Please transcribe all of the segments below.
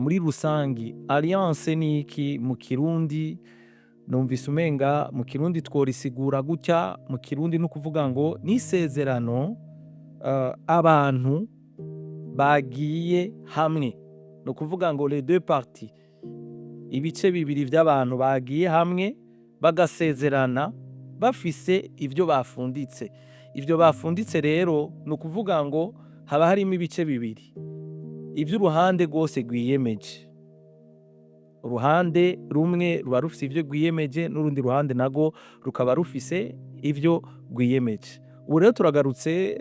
Muri rusangi, alliance ni iki mu Kirundi? Numvise umenga mu Kirundi tworisigura gutya. Mu Kirundi ni ukuvuga ngo ni isezerano abantu bagiye hamwe, ni ukuvuga ngo les deux parties, ibice bibiri vy'abantu bagiye hamwe bagasezerana bafise ivyo bafunditse. Ivyo bafunditse rero ni ukuvuga ngo haba harimo ibice bibiri, ivy'uruhande rwose rwiyemeje. Uruhande rumwe ruba rufise ivyo rwiyemeje, n'urundi ruhande narwo rukaba rufise ivyo rwiyemeje. Ubu rero turagarutse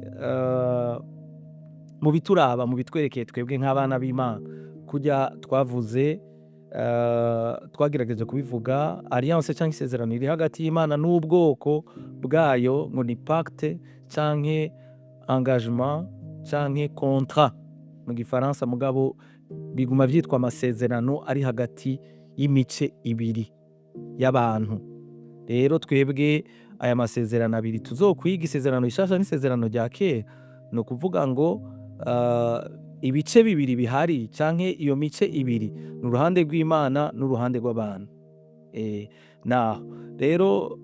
mu bituraba, mu bitwerekeye twebwe nk'abana b'Imana. Kurya twavuze, twagerageje kubivuga, alliance canke isezerano iri hagati y'Imana n'ubwoko bwayo ngo ni pacte canke engagement canke contrat mu Gifaransa, mugabo biguma vyitwa amasezerano ari hagati y'imice ibiri y'abantu. Rero twebwe aya masezerano abiri tuzokwiga, isezerano rishasha n'isezerano rya kera, ni ukuvuga ngo ibice bibiri bihari canke iyo mice ibiri ni uruhande rw'Imana n'uruhande rw'abantu. Naho rero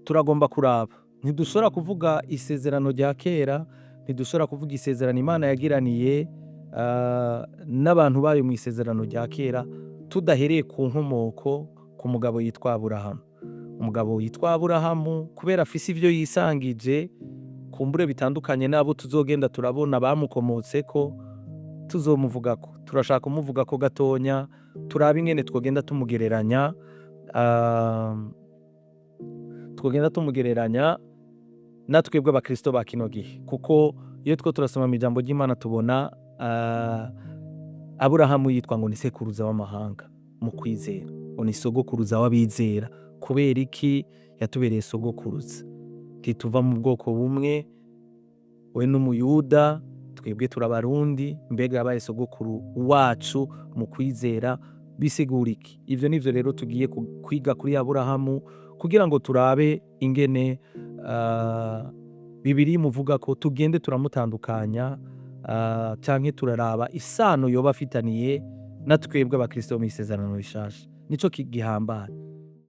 turagomba kuraba, ntidushobora kuvuga isezerano rya kera, ntidushobora kuvuga isezerano Imana yagiraniye n'abantu bayo mu isezerano rya kera tudahereye ku nkomoko, ku mugabo yitwa Aburahamu. Umugabo yitwa Aburahamu, kubera afise ivyo yisangije kumbure bitandukanye n'abo tuzogenda turabona bamukomotseko, tuzomuvugako. Turashaka kumuvugako gatonya, turabe ingene twogenda tumugereranya, twogenda tumugereranya na twebwe abakristo ba kino gihe, kuko iyo two turasoma mw'ijambo ry'Imana tubona Aburahamu yitwa ngo ni sekuruza w'amahanga mu kwizera, ngo ni sogokuruza w'abizera. Kubera iki yatubereye sogokuruza? Ntituva mu bwoko bumwe, we n'Umuyuda, twebwe turabarundi. Mbega yabaye sogokuru wacu mu kwizera bisigura iki? Ivyo nivyo rero tugiye kwiga kuri Aburahamu, kugira ngo turabe ingene Bibiliya imuvuga ko, tugende turamutandukanya canke turaraba isano yoba afitaniye na twebwe abakristo bo mw'isezerano rishasha. Nico gihambaye.